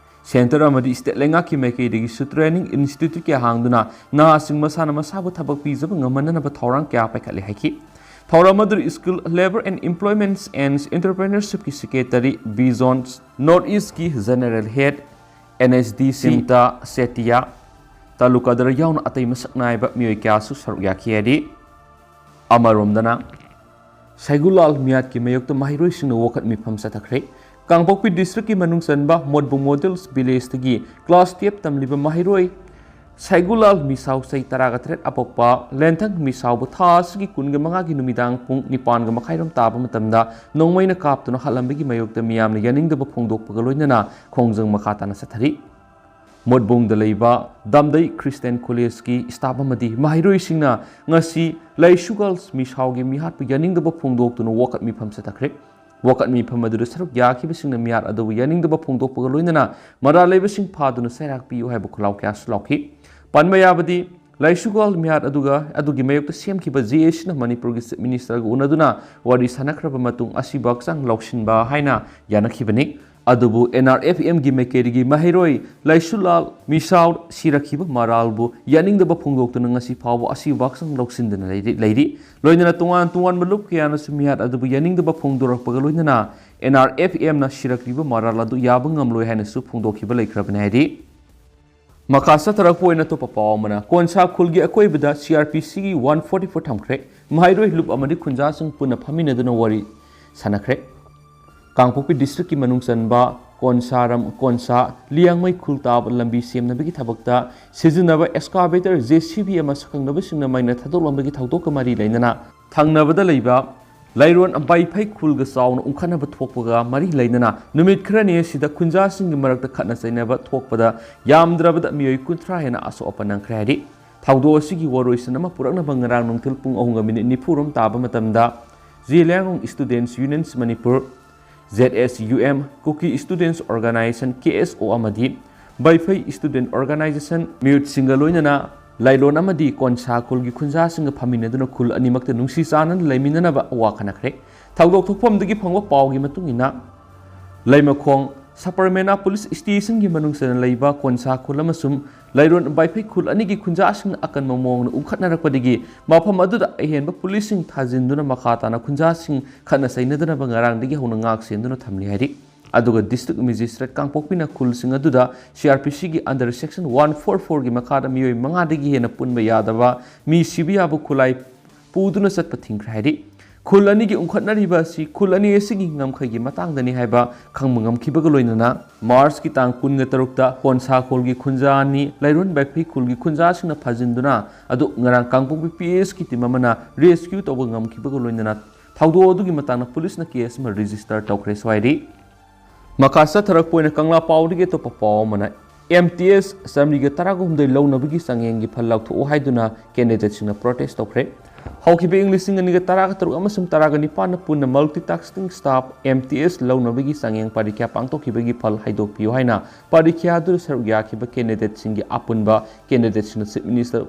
Centre ꯑꯃꯗꯤ state ꯂꯩꯉꯥꯛꯀꯤ ꯃꯥꯏꯀꯩꯗꯒꯤꯁꯨ training institute ꯀꯌꯥ ꯍꯥꯡꯗꯨꯅ ꯅꯍꯥꯁꯤꯡ ꯃꯁꯥꯅ ꯃꯁꯥꯕꯨ ꯊꯕꯛ ꯄꯤꯖꯕ ꯉꯝꯍꯟꯅꯅꯕ ꯊꯧꯔꯥꯡ ꯀꯌꯥ ꯄꯥꯏꯈꯠꯂꯦ ꯍꯥꯏꯈꯤ꯫ ꯊꯧꯔꯝ ꯑꯗꯨꯗ Skill, Labour and Employment and Entrepreneurshipꯀꯤ Secretary Bijon, North Eastꯀꯤ General Head, NHDC Simta Setia, ꯇꯥꯂꯨꯀꯥꯗꯔ ꯌꯥꯎꯅ ꯑꯇꯩ ꯃꯁꯛ ꯅꯥꯏꯕ ꯃꯤꯑꯣꯏ ꯀꯌꯥꯁꯨ ꯁꯔꯨꯛ ꯌꯥꯈꯤ ꯍꯥꯏꯔꯤ꯫ ꯑꯃꯔꯣꯝꯗꯅ, ꯁꯥꯏꯒꯨꯂꯥꯜ ꯃꯤꯌꯥꯠꯀꯤ ꯃꯥꯌꯣꯛꯇ ꯃꯍꯩꯔꯣꯏꯁꯤꯡꯅ ꯋꯥꯀꯠ ꯃꯤꯐꯝ ꯆꯠꯊꯈ꯭ꯔꯦ꯫ ꯀꯥꯡꯄꯣꯛꯄꯤ districtꯀꯤ ꯃꯅꯨꯡ ꯆꯟꯕ ꯃꯣꯠꯕꯨꯡ model villageꯇꯒꯤ class twelve ꯇꯝꯂꯤꯕ ꯃꯍꯩꯔꯣꯏ ꯁꯥꯏꯒꯨꯂꯥꯜ ꯃꯤꯁꯥꯎ ꯆꯍꯤ ꯇꯔꯥꯒ ꯇꯔꯦꯠ ꯑꯄꯣꯛꯄ ꯂꯦꯟꯊꯪ ꯃꯤꯁꯥꯎꯕꯨ ꯊꯥ ꯑꯁꯤꯒꯤ ꯀꯨꯟꯒ ꯃꯉꯥꯒꯤ ꯅꯨꯃꯤꯗꯥꯡ ꯄꯨꯡ ꯅꯤꯄꯥꯟꯒ ꯃꯈꯥꯏꯔꯣꯝ ꯇꯥꯕ ꯃꯇꯝꯗ ꯅꯣꯡꯃꯩꯅ ꯀꯥꯞꯇꯨꯅ ꯍꯥꯠꯂꯝꯕꯒꯤ ꯃꯥꯌꯣꯛꯇ ꯃꯤꯌꯥꯝꯅ ꯌꯥꯅꯤꯡꯗꯕ ꯐꯣꯡꯗꯣꯛꯄꯒ ꯂꯣꯏꯅꯅ ꯈꯣꯡꯖꯪ ꯃꯈꯥ ꯇꯥꯅ ꯆꯠꯊꯔꯤ꯫ ꯃꯣꯠꯕꯨꯡꯗ ꯂꯩꯕ ꯗꯥꯝꯗꯩ Christian Collegeꯀꯤ staff ꯑꯃꯗꯤ ꯃꯍꯩꯔꯣꯏꯁꯤꯡꯅ ꯉꯁꯤ ꯂꯩꯁꯨꯒꯥꯜ ꯃꯤꯁꯥꯎꯒꯤ ꯃꯤꯍꯥꯠꯄꯨ ꯌꯥꯅꯤꯡꯗꯕ ꯐꯣꯡꯗꯣꯛꯇꯨꯅ ꯋꯥꯀꯠ ꯃꯤꯐꯝ ꯆꯠꯊꯈ꯭ꯔꯦ꯫ ꯋꯥꯀꯠ ꯃꯤꯐꯝ ꯑꯗꯨꯗ ꯁꯔꯨꯛ ꯌꯥꯈꯤꯕꯁꯤꯡꯅ ꯃꯤꯍꯥꯠ ꯑꯗꯨꯕꯨ ꯌꯥꯅꯤꯡꯗꯕ ꯐꯣꯡꯗꯣꯛꯄꯒ ꯂꯣꯏꯅꯅ ꯃꯔꯥꯜ ꯂꯩꯕꯁꯤꯡ ꯐꯥꯗꯨꯅ ꯆꯩꯔꯥꯛ ꯄꯤꯌꯨ ꯍꯥꯏꯕ ꯈꯣꯜꯂꯥꯎ ꯀꯌꯥꯁꯨ ꯂꯥꯎꯈꯤ꯫ ꯄꯟꯕ ꯌꯥꯕꯗꯤ, ꯂꯩꯁꯨꯒꯥꯜ ꯃꯤꯍꯥꯠ ꯑꯗꯨꯒ ꯑꯗꯨꯒꯤ ꯃꯥꯌꯣꯛꯇ ꯁꯦꯝꯈꯤꯕ JACꯅ ꯃꯅꯤꯄꯨꯔꯒꯤ Chief Ministerꯒ ꯎꯅꯗꯨꯅ ꯋꯥꯔꯤ ꯁꯥꯟꯅꯈ꯭ꯔꯕ ꯃꯇꯨꯡ ꯑꯁꯤꯕꯨ ꯍꯛꯆꯥꯡ ꯂꯧꯁꯤꯟꯕ ꯍꯥꯏꯅ ꯌꯥꯅꯈꯤꯕꯅꯤ꯫ ꯑꯗꯨꯕꯨ NRFMꯒꯤ ꯃꯥꯏꯀꯩꯗꯒꯤ ꯃꯍꯩꯔꯣꯏ ꯂꯩꯁꯨꯂꯥꯜ ꯃꯤꯁꯥꯎ ꯁꯤꯔꯛꯈꯤꯕ ꯃꯔꯥꯜꯕꯨ ꯌꯥꯅꯤꯡꯗꯕ ꯐꯣꯡꯗꯣꯛꯇꯨꯅ ꯉꯁꯤ ꯐꯥꯎꯕ ꯑꯁꯤꯕꯨ ꯍꯛꯆꯥꯡ ꯂꯧꯁꯤꯟꯗꯅ ꯂꯩꯔꯤ, ꯂꯩꯔꯤ꯫ ꯂꯣꯏꯅꯅ ꯇꯣꯉꯥꯟ ꯇꯣꯉꯥꯟꯕ ꯂꯨꯞ ꯀꯌꯥꯅꯁꯨ ꯃꯤꯍꯥꯠ ꯑꯗꯨꯕꯨ ꯌꯥꯅꯤꯡꯗꯕ ꯐꯣꯡꯗꯣꯔꯛꯄꯒ ꯂꯣꯏꯅꯅ NRFMꯅ ꯁꯤꯔꯛꯂꯤꯕ ꯃꯔꯥꯜ ꯑꯗꯨ ꯌꯥꯕ ꯉꯝꯂꯣꯏ ꯍꯥꯏꯅꯁꯨ ꯐꯣꯡꯗꯣꯛꯈꯤꯕ ꯂꯩꯈ꯭ꯔꯕꯅꯤ ꯍꯥꯏꯔꯤ꯫ ꯃꯈꯥ ꯆꯠꯊꯔꯛꯄ ꯑꯣꯏꯅ ꯑꯇꯣꯞꯄ ꯄꯥꯎ ꯑꯃꯅ, ꯀꯣꯟꯁꯥ ꯈꯨꯜꯒꯤ ꯑꯀꯣꯏꯕꯗ CRPCꯒꯤ one forty four ꯊꯝꯈ꯭ꯔꯦ꯫ ꯃꯍꯩꯔꯣꯏ ꯂꯨꯞ ꯑꯃꯗꯤ ꯈꯨꯟꯖꯥꯁꯤꯡ ꯄꯨꯟꯅ ꯐꯝꯃꯤꯟꯅꯗꯨꯅ ꯋꯥꯔꯤ ꯁꯥꯟꯅꯈ꯭ꯔꯦ꯫ ꯀꯥꯡꯄꯣꯛꯄꯤ districtꯀꯤ ꯃꯅꯨꯡ ꯆꯟꯕ ꯀꯣꯟꯁꯥꯔꯝ, ꯀꯣꯟꯁꯥ, ꯂꯤꯌꯥꯡꯃꯩ ꯈꯨꯜ ꯇꯥꯕ ꯂꯝꯕꯤ ꯁꯦꯝꯅꯕꯒꯤ ꯊꯕꯛꯇ ꯁꯤꯖꯤꯟꯅꯕ excavator J C B ꯑꯃ ꯁꯛꯈꯪꯅꯕꯁꯤꯡꯅ ꯃꯩꯅ ꯊꯥꯗꯣꯛꯂꯝꯕꯒꯤ ꯊꯧꯗꯣꯛꯀ ꯃꯔꯤ ꯂꯩꯅꯅ ꯊꯪꯅꯕꯗ ꯂꯩꯕ ꯂꯩꯔꯣꯟ ꯕꯥꯏꯐꯩ ꯈꯨꯜꯒ ꯆꯥꯎꯅ ꯎꯪꯈꯠꯅꯕ ꯊꯣꯛꯄꯒ ꯃꯔꯤ ꯂꯩꯅꯅ ꯅꯨꯃꯤꯠ ꯈꯔꯅꯤ ꯑꯁꯤꯗ ꯈꯨꯟꯖꯥꯁꯤꯡꯒꯤ ꯃꯔꯛꯇ ꯈꯠꯅ ꯆꯩꯅꯕ ꯊꯣꯛꯄꯗ ꯌꯥꯝꯗ꯭ꯔꯕꯗ ꯃꯤꯑꯣꯏ ꯀꯨꯟꯊ꯭ꯔꯥ ꯍꯦꯟꯅ ꯑꯁꯣꯛ ꯑꯄꯟ ꯅꯪꯈ꯭ꯔꯦ ꯍꯥꯏꯔꯤ꯫ ꯊꯧꯗꯣꯛ ꯑꯁꯤꯒꯤ ꯋꯥꯔꯣꯏꯁꯤꯟ ꯑꯃ ꯄꯨꯔꯛꯅꯕ ꯉꯔꯥꯡ ꯅꯨꯡꯊꯤꯜ ꯄꯨꯡ ꯑꯍꯨꯝꯒ ꯃꯤꯅꯤꯠ ꯅꯤꯐꯨ ꯔꯣꯝ ꯇꯥꯕ ꯃꯇꯝꯗ Zeliangrong Students Unions Manipur, Z S U M, Kuki Students Organization, K S O, ꯑꯃꯗꯤ ꯕꯥꯏꯐꯩ Student Organization ꯃꯤꯍꯨꯠꯁꯤꯡꯒ ꯂꯣꯏꯅꯅ ꯂꯥꯏꯂꯣꯟ ꯑꯃꯗꯤ ꯀꯣꯟꯁꯥ ꯈꯨꯜꯒꯤ ꯈꯨꯟꯖꯥꯁꯤꯡꯒ ꯐꯝꯃꯤꯟꯅꯗꯨꯅ ꯈꯨꯜ ꯑꯅꯤꯃꯛꯇ ꯅꯨꯡꯁꯤ ꯆꯥꯟꯅꯅ ꯂꯩꯃꯤꯟꯅꯅꯕ ꯋꯥ ꯈꯟꯅꯈ꯭ꯔꯦ꯫ ꯊꯧꯗꯣꯛ ꯊꯣꯛꯐꯝꯗꯒꯤ ꯐꯪꯕ ꯄꯥꯎꯒꯤ ꯃꯇꯨꯡ ꯏꯟꯅ, ꯂꯩꯃꯈꯣꯡ ꯁꯄꯔꯃꯦꯅꯥ ꯄꯨꯂꯤꯁ ꯁ꯭ꯇꯦꯁꯟꯒꯤ ꯃꯅꯨꯡ ꯆꯟꯅ ꯂꯩꯕ ꯀꯣꯟꯁꯥ ꯈꯨꯜ ꯑꯃꯁꯨꯡ ꯂꯩꯔꯣꯟ ꯕꯥꯏꯐꯩ ꯈꯨꯜ ꯑꯅꯤꯒꯤ ꯈꯨꯟꯖꯥꯁꯤꯡꯅ ꯑꯀꯟꯕ ꯃꯑꯣꯡꯗ ꯎꯪꯈꯠꯅꯔꯛꯄꯗꯒꯤ ꯃꯐꯝ ꯑꯗꯨꯗ ꯑꯍꯦꯟꯕ ꯄꯨꯂꯤꯁꯁꯤꯡ ꯊꯥꯖꯤꯟꯗꯨꯅ ꯃꯈꯥ ꯇꯥꯅ ꯈꯨꯟꯖꯥꯁꯤꯡ ꯈꯠꯅ ꯆꯩꯅꯗꯅꯕ ꯉꯔꯥꯡꯗꯒꯤ ꯍꯧꯅ ꯉꯥꯛ ꯁꯦꯟꯗꯨꯅ ꯊꯝꯂꯤ ꯍꯥꯏꯔꯤ꯫ ꯑꯗꯨꯒ district magistrate ꯀꯥꯡꯄꯣꯛꯄꯤꯅ ꯈꯨꯜꯁꯤꯡ ꯑꯗꯨꯗ C R P C ꯒꯤ under section one four four ꯒꯤ ꯃꯈꯥꯗ ꯃꯤꯑꯣꯏ ꯃꯉꯥꯗꯒꯤ ꯍꯦꯟꯅ ꯄꯨꯟꯕ ꯌꯥꯗꯕ, ꯃꯤ ꯁꯤꯕ ꯌꯥꯕ ꯈꯨꯠꯂꯥꯏ ꯄꯨꯗꯨꯅ ꯆꯠꯄ ꯊꯤꯡꯈ꯭ꯔꯦ ꯍꯥꯏꯔꯤ꯫ ꯈꯨꯜ ꯑꯅꯤꯒꯤ ꯎꯪꯈꯠꯅꯔꯤꯕ ꯑꯁꯤ ꯈꯨꯜ ꯑꯅꯤ ꯑꯁꯤꯒꯤ ꯉꯝꯈꯩꯒꯤ ꯃꯇꯥꯡꯗꯅꯤ ꯍꯥꯏꯕ ꯈꯪꯕ ꯉꯝꯈꯤꯕꯒ ꯂꯣꯏꯅꯅ, ꯃꯥꯔꯆꯀꯤ ꯇꯥꯡ ꯀꯨꯟꯒ ꯇꯔꯨꯛꯇ ꯍꯣꯟꯁꯥ ꯈꯨꯜꯒꯤ ꯈꯨꯟꯖꯥ ꯑꯅꯤ ꯂꯩꯔꯣꯟ ꯕꯥꯏꯐꯩ ꯈꯨꯜꯒꯤ ꯈꯨꯟꯖꯥꯁꯤꯡꯅ ꯐꯥꯖꯤꯟꯗꯨꯅ ꯑꯗꯨ ꯉꯔꯥꯡ ꯀꯥꯡꯄꯣꯛꯄꯤ P S ꯀꯤ team ꯑꯃꯅ rescue ꯇꯧꯕ ꯉꯝꯈꯤꯕꯒ ꯂꯣꯏꯅꯅ ꯊꯧꯗꯣꯛ ꯑꯗꯨꯒꯤ ꯃꯇꯥꯡꯗ ꯄꯨꯂꯤꯁꯅ case ꯑꯃ register ꯇꯧꯈ꯭ꯔꯦꯁꯨ ꯍꯥꯏꯔꯤ꯫ ꯃꯈꯥ ꯆꯠꯊꯔꯛꯄ ꯑꯣꯏꯅ ꯀꯪꯂꯥ ꯄꯥꯎꯗꯒꯤ ꯑꯇꯣꯞꯄ ꯄꯥꯎ ꯑꯃꯅ, M T S ꯆꯥꯃꯔꯤꯒ ꯇꯔꯥꯒ ꯍꯨꯝꯗꯣꯏ ꯂꯧꯅꯕꯒꯤ ꯆꯥꯡꯌꯦꯡꯒꯤ ꯐꯜ ꯂꯥꯎꯊꯣꯛꯎ ꯍꯥꯏꯗꯨꯅ candidateꯁꯤꯡꯅ protest ꯇꯧꯈ꯭ꯔꯦ꯫ ꯍꯧꯈꯤꯕ ꯏꯪ ꯂꯤꯁꯤꯡ ꯑꯅꯤꯒ ꯇꯔꯥꯒ ꯇꯔꯨꯛ ꯑꯃꯁꯨꯡ ꯇꯔꯥꯒ ꯅꯤꯄꯥꯟꯅ ꯄꯨꯟꯅ multitasking staff M T S ꯂꯧꯅꯕꯒꯤ ꯆꯥꯡꯌꯦꯡ ꯄꯔꯤꯈ꯭ꯌꯥ ꯄꯥꯡꯊꯣꯛꯈꯤꯕꯒꯤ ꯐꯜ ꯍꯥꯏꯗꯣꯛꯄꯤꯌꯨ ꯍꯥꯏꯅ ꯄꯔꯤꯈ꯭ꯌꯥ ꯑꯗꯨꯗ ꯁꯔꯨꯛ ꯌꯥꯈꯤꯕ candidateꯁꯤꯡꯒꯤ ꯑꯄꯨꯟꯕ candidateꯁꯤꯡꯅ Chief Minister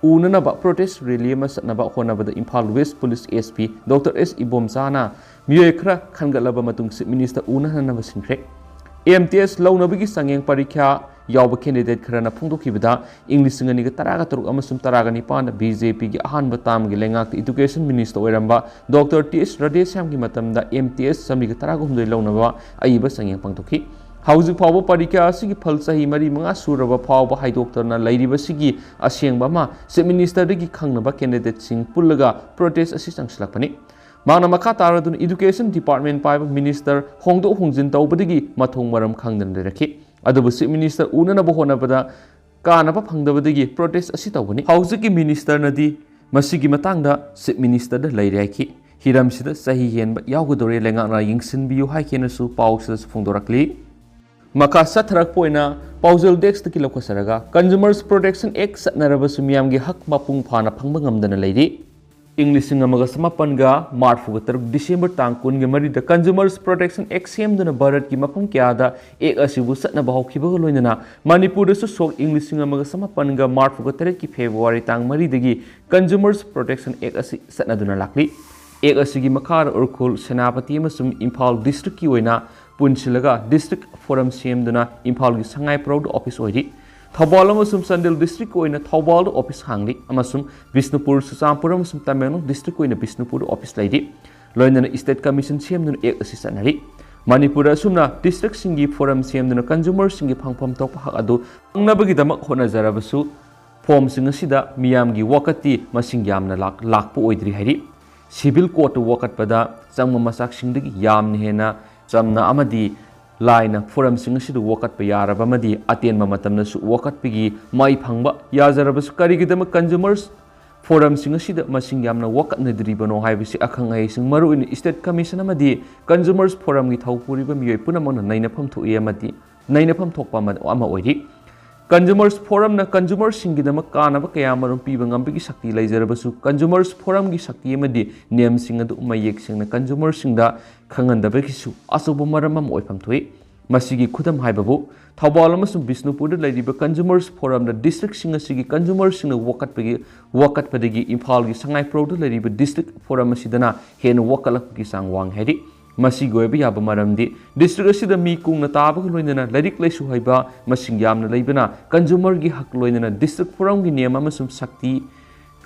ꯎꯅꯅꯕ protest rally ꯑꯃ ꯆꯠꯅꯕ ꯍꯣꯠꯅꯕꯗ Imphal West Police S P Doctor S ꯏꯕꯣꯝꯆꯥꯅ ꯃꯤꯑꯣꯏ ꯈꯔ ꯈꯟꯒꯠꯂꯕ ꯃꯇꯨꯡ Chief Minister ꯎꯅꯍꯟꯅꯕ ꯁꯤꯟꯈ꯭ꯔꯦ꯫ M T S ꯂꯧꯅꯕꯒꯤ ꯆꯥꯡꯌꯦꯡ ꯄꯔꯤꯈ꯭ꯌꯥ ꯌꯥꯎꯕ candidate ꯈꯔꯅ ꯐꯣꯡꯗꯣꯛꯈꯤꯕꯗ, ꯏꯪ ꯂꯤꯁꯤꯡ ꯑꯅꯤꯒ ꯇꯔꯥꯒ ꯇꯔꯨꯛ ꯑꯃꯁꯨꯡ ꯇꯔꯥꯒ ꯅꯤꯄꯥꯟꯗ B J P ꯒꯤ ꯑꯍꯥꯟꯕ termꯒꯤ ꯂꯩꯉꯥꯛꯇ Education Minister ꯑꯣꯏꯔꯝꯕ Doctor T S ꯔꯥꯙꯦꯁ꯭ꯌꯥꯝꯒꯤ ꯃꯇꯝꯗ M T S ꯆꯥꯃꯔꯤꯒ ꯇꯔꯥꯒ ꯍꯨꯝꯗꯣꯏ ꯂꯧꯅꯕ ꯑꯏꯕ ꯆꯥꯡꯌꯦꯡ ꯄꯥꯡꯊꯣꯛꯈꯤ꯫ ꯍꯧꯖꯤꯛ ꯐꯥꯎꯕ ꯄꯔꯤꯈ꯭ꯌꯥ ꯑꯁꯤꯒꯤ ꯐꯜ ꯆꯍꯤ ꯃꯔꯤ ꯃꯉꯥ ꯁꯨꯔꯕ ꯐꯥꯎꯕ ꯍꯥꯏꯗꯣꯛꯇꯅ ꯂꯩꯔꯤꯕꯁꯤꯒꯤ ꯑꯁꯦꯡꯕ ꯑꯃ Chief Ministerꯗꯒꯤ ꯈꯪꯅꯕ candidateꯁꯤꯡ ꯄꯨꯜꯂꯒ protest ꯑꯁꯤ ꯆꯪꯁꯤꯜꯂꯛꯄꯅꯤ꯫ ꯃꯍꯥꯛꯅ ꯃꯈꯥ ꯇꯥꯔꯗꯨꯅ Education Department ꯄꯥꯏꯕ Minister ꯍꯣꯡꯗꯣꯛ ꯍꯣꯡꯖꯤꯟ ꯇꯧꯕꯗꯒꯤ ꯃꯊꯣꯡ ꯃꯔꯝ ꯈꯪꯗꯅ ꯂꯩꯔꯛꯈꯤ꯫ ꯑꯗꯨꯕꯨ Chief Minister ꯎꯅꯅꯕ ꯍꯣꯠꯅꯕꯗ ꯀꯥꯅꯕ ꯐꯪꯗꯕꯗꯒꯤ protest ꯑꯁꯤ ꯇꯧꯕꯅꯤ꯫ ꯍꯧꯖꯤꯛꯀꯤ Minister ꯅꯗꯤ ꯃꯁꯤꯒꯤ ꯃꯇꯥꯡꯗ Chief Minister ꯗ ꯂꯩꯔꯦ ꯍꯥꯏꯈꯤ꯫ ꯍꯤꯔꯝꯁꯤꯗ ꯆꯍꯤ ꯍꯦꯟꯕ ꯌꯥꯎꯒꯗꯧꯔꯦ, ꯂꯩꯉꯥꯛꯅ ꯌꯦꯡꯁꯤꯟꯕꯤꯌꯨ ꯍꯥꯏꯈꯤꯅꯁꯨ ꯄꯥꯎꯁꯤꯗꯁꯨ ꯐꯣꯡꯗꯣꯔꯛꯂꯤ꯫ ꯃꯈꯥ ꯆꯠꯊꯔꯛꯄ ꯑꯣꯏꯅ ꯄꯥꯎꯖꯦꯜ desk ꯇꯒꯤ ꯂꯧꯈꯠꯆꯔꯒ, Consumers Protection Act ꯆꯠꯅꯔꯕꯁꯨ ꯃꯤꯌꯥꯝꯒꯤ ꯍꯛ ꯃꯄꯨꯡ ꯐꯥꯅ ꯐꯪꯕ ꯉꯝꯗꯅ ꯂꯩꯔꯤ꯫ ꯏꯪ ꯂꯤꯁꯤꯡ ꯑꯃꯒ ꯆꯃꯥꯄꯟꯒ ꯃꯔꯐꯨꯒ ꯇꯔꯨꯛ December ꯇꯥꯡ ꯀꯨꯟꯒ ꯃꯔꯤꯗ Consumers Protection Act ꯁꯦꯝꯗꯨꯅ ꯚꯥꯔꯠꯀꯤ ꯃꯐꯝ ꯀꯌꯥꯗ Act ꯑꯁꯤꯕꯨ ꯆꯠꯅꯕ ꯍꯧꯈꯤꯕꯒ ꯂꯣꯏꯅꯅ ꯃꯅꯤꯄꯨꯔꯗꯁꯨ ꯁꯣꯛ ꯏꯪ ꯂꯤꯁꯤꯡ ꯑꯃꯒ ꯆꯃꯥꯄꯟꯒ ꯃꯔꯐꯨꯒ ꯇꯔꯦꯠꯀꯤ February ꯇꯥꯡ ꯃꯔꯤꯗꯒꯤ Consumers Protection Act ꯑꯁꯤ ꯆꯠꯅꯗꯨꯅ ꯂꯥꯛꯂꯤ꯫ Act ꯑꯁꯤꯒꯤ ꯃꯈꯥꯗ ꯎꯈ꯭ꯔꯨꯜ, ꯁꯦꯅꯥꯄꯇꯤ ꯑꯃꯁꯨꯡ ꯏꯝꯐꯥꯜ district ꯀꯤ ꯑꯣꯏꯅ ꯄꯨꯟꯁꯤꯜꯂꯒ district forum ꯁꯦꯝꯗꯨꯅ ꯏꯝꯐꯥꯜꯒꯤ ꯁꯉꯥꯏꯄ꯭ꯔꯧꯗ office ꯑꯣꯏꯔꯤ꯫ ꯊꯧꯕꯥꯜ ꯑꯃꯁꯨꯡ ꯆꯥꯟꯗꯦꯜ district ꯀꯤ ꯑꯣꯏꯅ ꯊꯧꯕꯥꯜꯗ office ꯍꯥꯡꯂꯤ ꯑꯃꯁꯨꯡ ꯕꯤꯁꯅꯨꯄꯨꯔ, ꯆꯨꯔꯆꯥꯟꯄꯨꯔ ꯑꯃꯁꯨꯡ ꯇꯃꯦꯡꯂꯣꯡ district ꯀꯤ ꯑꯣꯏꯅ ꯕꯤꯁꯅꯨꯄꯨꯔꯗ office ꯂꯩꯔꯤ꯫ ꯂꯣꯏꯅꯅ State Commission ꯁꯦꯝꯗꯨꯅ Act ꯑꯁꯤ ꯆꯠꯅꯔꯤ꯫ ꯃꯅꯤꯄꯨꯔꯗ ꯑꯁꯨꯝꯅ district ꯁꯤꯡꯒꯤ forum ꯁꯦꯝꯗꯨꯅ consumer ꯁꯤꯡꯒꯤ ꯐꯪꯐꯝ ꯊꯣꯛꯄ ꯍꯛ ꯑꯗꯨ ꯐꯪꯅꯕꯒꯤꯗꯃꯛ ꯍꯣꯠꯅꯖꯔꯕꯁꯨ, forum ꯁꯤꯡ ꯑꯁꯤꯗ ꯃꯤꯌꯥꯝꯒꯤ ꯋꯥꯀꯠꯇꯤ ꯃꯁꯤꯡ ꯌꯥꯝꯅ ꯂꯥꯛ-, ꯂꯥꯛꯄ ꯑꯣꯏꯗ꯭ꯔꯤ ꯍꯥꯏꯔꯤ꯫ Civil court ꯇ ꯋꯥꯀꯠꯄꯗ ꯆꯪꯕ ꯃꯆꯥꯛꯁꯤꯡꯗꯒꯤ ꯌꯥꯝꯅ ꯍꯦꯟꯅ ꯆꯝꯅ ꯑꯃꯗꯤ ꯂꯥꯏꯅ forum ꯁꯤꯡ ꯑꯁꯤꯗ ꯋꯥꯀꯠꯄ ꯌꯥꯔꯕ ꯑꯃꯗꯤ ꯑꯇꯦꯟꯕ ꯃꯇꯝꯗꯁꯨ ꯋꯥꯀꯠꯄꯒꯤ ꯃꯥꯏ ꯐꯪꯕ ꯌꯥꯖꯔꯕꯁꯨ, ꯀꯔꯤꯒꯤꯗꯃꯛ consumers forum ꯁꯤꯡ ꯑꯁꯤꯗ ꯃꯁꯤꯡ ꯌꯥꯝꯅ ꯋꯥꯀꯠꯅꯗ꯭ꯔꯤꯕꯅꯣ ꯍꯥꯏꯕꯁꯤ ꯑꯈꯪ ꯑꯍꯩꯁꯤꯡ, ꯃꯔꯨꯑꯣꯏꯅ State Commission ꯑꯃꯗꯤ Consumers Forum ꯒꯤ ꯊꯧ ꯄꯨꯔꯤꯕ ꯃꯤꯑꯣꯏ ꯄꯨꯝꯅꯃꯛꯅ ꯅꯩꯅꯐꯝ ꯊꯣꯛꯏ ꯑꯃꯗꯤ ꯅꯩꯅꯐꯝ ꯊꯣꯛꯄ ꯑꯃ, ꯑꯃ ꯑꯣꯏꯔꯤ꯫ Consumers Forum ꯅ consumer ꯁꯤꯡꯒꯤꯗꯃꯛ ꯀꯥꯟꯅꯕ ꯀꯌꯥ ꯑꯃꯔꯣꯝ ꯄꯤꯕ ꯉꯝꯕꯒꯤ ꯁꯛꯇꯤ ꯂꯩꯖꯔꯕꯁꯨ, Consumers Forum ꯒꯤ ꯁꯛꯇꯤ ꯑꯃꯗꯤ ꯅꯤꯌꯝꯁꯤꯡ ꯑꯗꯨ ꯃꯌꯦꯛ ꯁꯦꯡꯅ consumer ꯁꯤꯡꯗ ꯈꯪꯍꯟꯗꯕꯒꯤꯁꯨ ꯑꯆꯧꯕ ꯃꯔꯝ ꯑꯃ ꯑꯣꯏꯐꯝ ꯊꯣꯛꯏ꯫ ꯃꯁꯤꯒꯤ ꯈꯨꯗꯝ ꯍꯥꯏꯕꯕꯨ, ꯊꯧꯕꯥꯜ ꯑꯃꯁꯨꯡ ꯕꯤꯁꯅꯨꯄꯨꯔꯗ ꯂꯩꯔꯤꯕ Consumers Forum ꯅ district ꯁꯤꯡ ꯑꯁꯤꯒꯤ consumer ꯁꯤꯡꯅ ꯋꯥꯀꯠꯄꯒꯤ, ꯋꯥꯀꯠꯄꯗꯒꯤ ꯏꯝꯐꯥꯜꯒꯤ ꯁꯉꯥꯏꯄ꯭ꯔꯧꯗ ꯂꯩꯔꯤꯕ district forum ꯑꯁꯤꯗꯅ ꯍꯦꯟꯅ ꯋꯥꯀꯠꯂꯛꯄꯒꯤ ꯆꯥꯡ ꯋꯥꯡꯉꯤ ꯍꯥꯏꯔꯤ꯫ ꯃꯁꯤꯒꯤ ꯑꯣꯏꯕ ꯌꯥꯕ ꯃꯔꯝꯗꯤ district ꯑꯁꯤꯗ ꯃꯤ ꯀꯨꯡꯅ ꯇꯥꯕꯒ ꯂꯣꯏꯅꯅ ꯂꯥꯏꯔꯤꯛ ꯂꯥꯏꯁꯨ ꯍꯩꯕ ꯃꯁꯤꯡ ꯌꯥꯝꯅ ꯂꯩꯕꯅ consumer ꯒꯤ ꯍꯛ ꯂꯣꯏꯅꯅ district forum ꯒꯤ ꯅꯤꯌꯝ ꯑꯃꯁꯨꯡ ꯁꯛꯇꯤ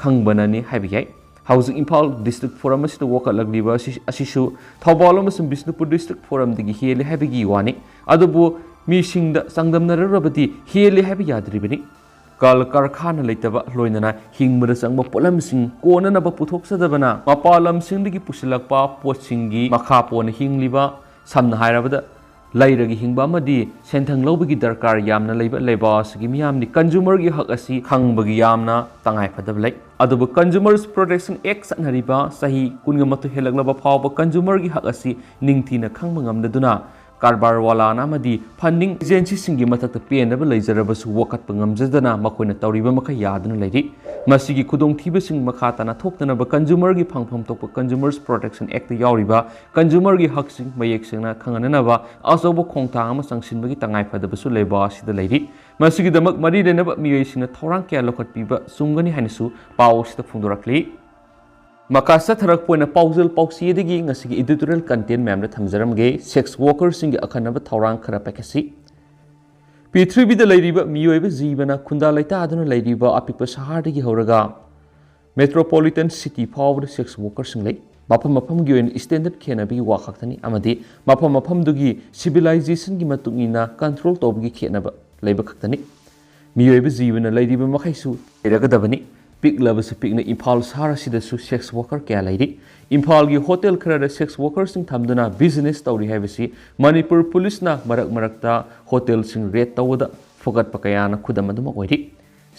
ꯈꯪꯕꯅꯅꯤ ꯍꯥꯏꯕ ꯌꯥꯏ꯫ ꯍꯧꯖꯤꯛ ꯏꯝꯐꯥꯜ district forum ꯑꯁꯤꯗ ꯋꯥꯀꯠꯂꯛꯂꯤꯕ ꯑꯁꯤ, ꯑꯁꯤꯁꯨ ꯊꯧꯕꯥꯜ ꯑꯃꯁꯨꯡ ꯕꯤꯁꯅꯨꯄꯨꯔ district forum ꯗꯒꯤ ꯍꯦꯜꯂꯤ ꯍꯥꯏꯕꯒꯤ ꯋꯥꯅꯤ꯫ ꯑꯗꯨꯕꯨ ꯃꯤꯁꯤꯡꯗ ꯆꯥꯡꯗꯝꯅꯔꯨꯔꯕꯗꯤ ꯍꯦꯜꯂꯤ ꯍꯥꯏꯕ ꯌꯥꯗ꯭ꯔꯤꯕꯅꯤ꯫ ꯀꯜ ꯀꯔꯈꯥꯅ ꯂꯩꯇꯕ, ꯂꯣꯏꯅꯅ ꯍꯤꯡꯕꯗ ꯆꯪꯕ ꯄꯣꯠꯂꯝꯁꯤꯡ ꯀꯣꯟꯅꯅꯕ ꯄꯨꯊꯣꯛꯆꯗꯕꯅ, ꯃꯄꯥꯟ ꯂꯝꯁꯤꯡꯗꯒꯤ ꯄꯨꯁꯤꯜꯂꯛꯄ ꯄꯣꯠꯁꯤꯡꯒꯤ ꯃꯈꯥ ꯄꯣꯟꯅ ꯍꯤꯡꯂꯤꯕ, ꯁꯝꯅ ꯍꯥꯏꯔꯕꯗ ꯂꯩꯔꯒ ꯍꯤꯡꯕ ꯑꯃꯗꯤ ꯁꯦꯟꯊꯪ ꯂꯧꯕꯒꯤ ꯗꯔꯀꯥꯔ ꯌꯥꯝꯅ ꯂꯩꯕ ꯂꯩꯕꯥꯛ ꯑꯁꯤꯒꯤ ꯃꯤꯌꯥꯝꯗꯤ consumerꯒꯤ ꯍꯛ ꯑꯁꯤ ꯈꯪꯕꯒꯤ ꯌꯥꯝꯅ ꯇꯉꯥꯏ ꯐꯗꯕ ꯂꯩ꯫ ꯑꯗꯨꯕꯨ Consumers Protection Act ꯆꯠꯅꯔꯤꯕ ꯆꯍꯤ ꯀꯨꯟꯒ ꯃꯥꯊꯣꯏ ꯍꯦꯜꯂꯛꯂꯕ ꯐꯥꯎꯕ consumerꯒꯤ ꯍꯛ ꯑꯁꯤ ꯅꯤꯡꯊꯤꯅ ꯈꯪꯕ ꯉꯝꯗꯗꯨꯅ, ꯀꯔꯕꯥꯔ ꯋꯥꯂꯥꯅ ꯑꯃꯗꯤ funding agencyꯁꯤꯡꯒꯤ ꯃꯊꯛꯇ ꯄꯦꯟꯗꯕ ꯂꯩꯖꯔꯕꯁꯨ ꯋꯥꯀꯠꯄ ꯉꯝꯖꯗꯅ ꯃꯈꯣꯏꯅ ꯇꯧꯔꯤꯕ ꯃꯈꯩ ꯌꯥꯗꯨꯅ ꯂꯩꯔꯤ꯫ ꯃꯁꯤꯒꯤ ꯈꯨꯗꯣꯡꯊꯤꯕꯁꯤꯡ ꯃꯈꯥ ꯇꯥꯅ ꯊꯣꯛꯇꯅꯕ Consumers ꯒꯤ ꯐꯪꯐꯝ ꯊꯣꯛꯄ Consumers Protection Act ꯇ ꯌꯥꯎꯔꯤꯕ consumer ꯒꯤ ꯍꯛꯁꯤꯡ ꯃꯌꯦꯛ ꯁꯦꯡꯅ ꯈꯪꯍꯟꯅꯅꯕ ꯑꯆꯧꯕ ꯈꯣꯡꯊꯥꯡ ꯑꯃ ꯆꯪꯁꯤꯟꯕꯒꯤ ꯇꯉꯥꯏꯐꯗꯕꯁꯨ ꯂꯩꯕꯥꯛ ꯑꯁꯤꯗ ꯂꯩꯔꯤ꯫ ꯃꯁꯤꯒꯤꯗꯃꯛ ꯃꯔꯤ ꯂꯩꯅꯕ ꯃꯤꯑꯣꯏꯁꯤꯡꯅ ꯊꯧꯔꯥꯡ ꯀꯌꯥ ꯂꯧꯈꯠꯄꯤꯕ ꯆꯨꯝꯒꯅꯤ ꯍꯥꯏꯅꯁꯨ ꯄꯥꯎ ꯑꯁꯤꯗ ꯐꯣꯡꯗꯣꯔꯛꯂꯤ꯫ ꯃꯈꯥ ꯆꯠꯊꯔꯛꯄ ꯑꯣꯏꯅ ꯄꯥꯎꯖꯦꯜ ꯄꯥꯎꯆꯦꯗꯒꯤ ꯉꯁꯤꯒꯤ editorial content ꯃꯌꯥꯝꯗ ꯊꯝꯖꯔꯝꯒꯦ꯫ Sex workerꯁꯤꯡꯒꯤ ꯑꯈꯟꯅꯕ ꯊꯧꯔꯥꯡ ꯈꯔ ꯄꯥꯏꯈꯠꯁꯤ꯫ ꯄ꯭ꯔꯤꯊꯤꯕꯤꯗ ꯂꯩꯔꯤꯕ ꯃꯤꯑꯣꯏꯕ ꯖꯤꯕꯅ ꯈꯨꯟꯗꯥ ꯂꯩꯇꯥꯗꯨꯅ ꯂꯩꯔꯤꯕ ꯑꯄꯤꯛꯄ ꯁꯍꯔꯗꯒꯤ ꯍꯧꯔꯒ metropolitan city ꯐꯥꯎꯕꯗ sex workerꯁꯤꯡ ꯂꯩ꯫ ꯃꯐꯝ ꯃꯐꯝꯒꯤ ꯑꯣꯏꯅ standard ꯈꯦꯠꯅꯕꯒꯤ ꯋꯥ ꯈꯛꯇꯅꯤ, ꯑꯃꯗꯤ ꯃꯐꯝ ꯃꯐꯝꯗꯨꯒꯤ civilizationꯒꯤ ꯃꯇꯨꯡ ꯏꯟꯅ control ꯇꯧꯕꯒꯤ ꯈꯦꯠꯅꯕ ꯂꯩꯕ ꯈꯛꯇꯅꯤ꯫ ꯃꯤꯑꯣꯏꯕ ꯖꯤꯕꯅ ꯂꯩꯔꯤꯕ ꯃꯈꯩꯁꯨ ꯂꯩꯔꯒꯗꯕꯅꯤ꯫ ꯄꯤꯛꯂꯕꯁꯨ ꯄꯤꯛꯅ ꯏꯝꯐꯥꯜ ꯁꯍꯔ ꯑꯁꯤꯗꯁꯨ sex worker ꯀꯌꯥ ꯂꯩꯔꯤ꯫ ꯏꯝꯐꯥꯜꯒꯤ hotel ꯈꯔꯗ sex workerꯁꯤꯡ ꯊꯝꯗꯨꯅ business ꯇꯧꯔꯤ ꯍꯥꯏꯕꯁꯤ ꯃꯅꯤꯄꯨꯔ ꯄꯨꯂꯤꯁꯅ ꯃꯔꯛ ꯃꯔꯛꯇ hotelꯁꯤꯡ raid ꯇꯧꯕꯗ ꯐꯒꯠꯄ ꯀꯌꯥꯅ ꯈꯨꯗꯝ ꯑꯗꯨꯃꯛ ꯑꯣꯏꯔꯤ꯫